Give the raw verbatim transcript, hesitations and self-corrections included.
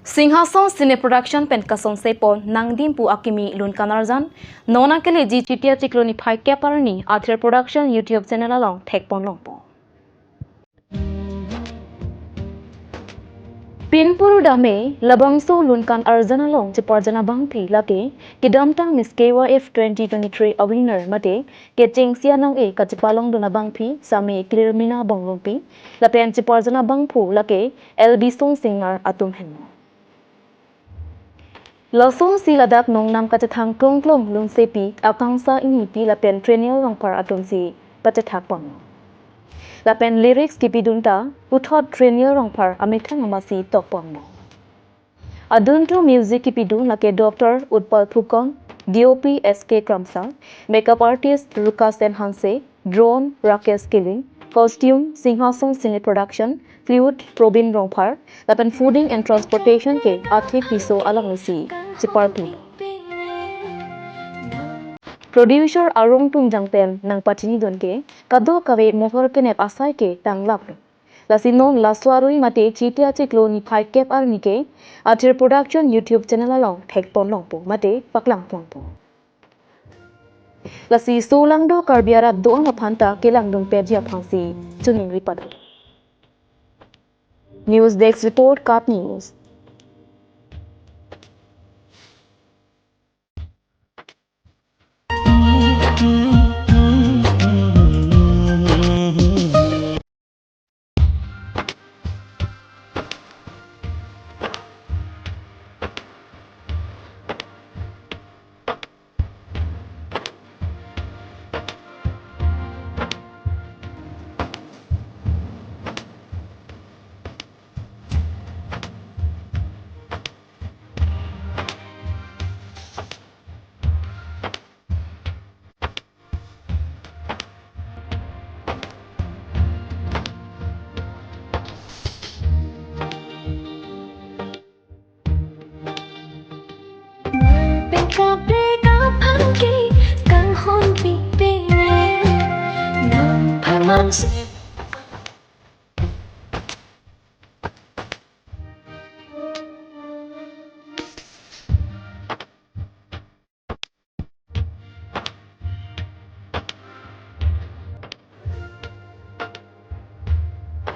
Singhason Cine Production pen kasonse pon nangdimpu akimi Lunkan Arjan, non akeleji Chiti achiklo niphai kep arni Athir Production YouTube channel along thekpon longpo. Pinpur dame labangso Lunkan Arjan along cheparjan abangpi lake kedamtang Miss K Y F twenty twenty-three awinner mate kechengsi anong-e kachepalongdun abangpi Same Clearmina Bonglongpi lapen cheparjan abangphu lake L B Song Singer atum henlo. Lasonsi ladak nongnam kachethang klongklong Lunsepi, Akangsha Enghipi lapen Trenial Rongphar atumsi pachethak pon. Lapen lyrics kipidun ta puthot Trenial Rongphar amethang amatsi tokpon. Aduntu music kipidun lake Doctor Utpal Phukan, D O P S K Kramsa, makeup artist Rukasen Hanse, drone Rakesh Killing, costume Singhason Cine Production, fluid Probin Rongphar, lapen fooding and transportation ke Athe Piso alangsi cheparpi. Producer Arong Tungjang pen nangpachinidun ke kadokave mohor kenep asai ke tanglap. Lasi non laso arui mate Chiti achiklo niphai kep arni ke Athir Production YouTube channel along thekpon longpo mate paklang longpo. Lasi solangdo Karbi arat do-an aphan ta kelangdun peji aphansi choningri pado. News Desk Report, KAT News. Pekap pekap hangke kanghon pipine. Nang phaman se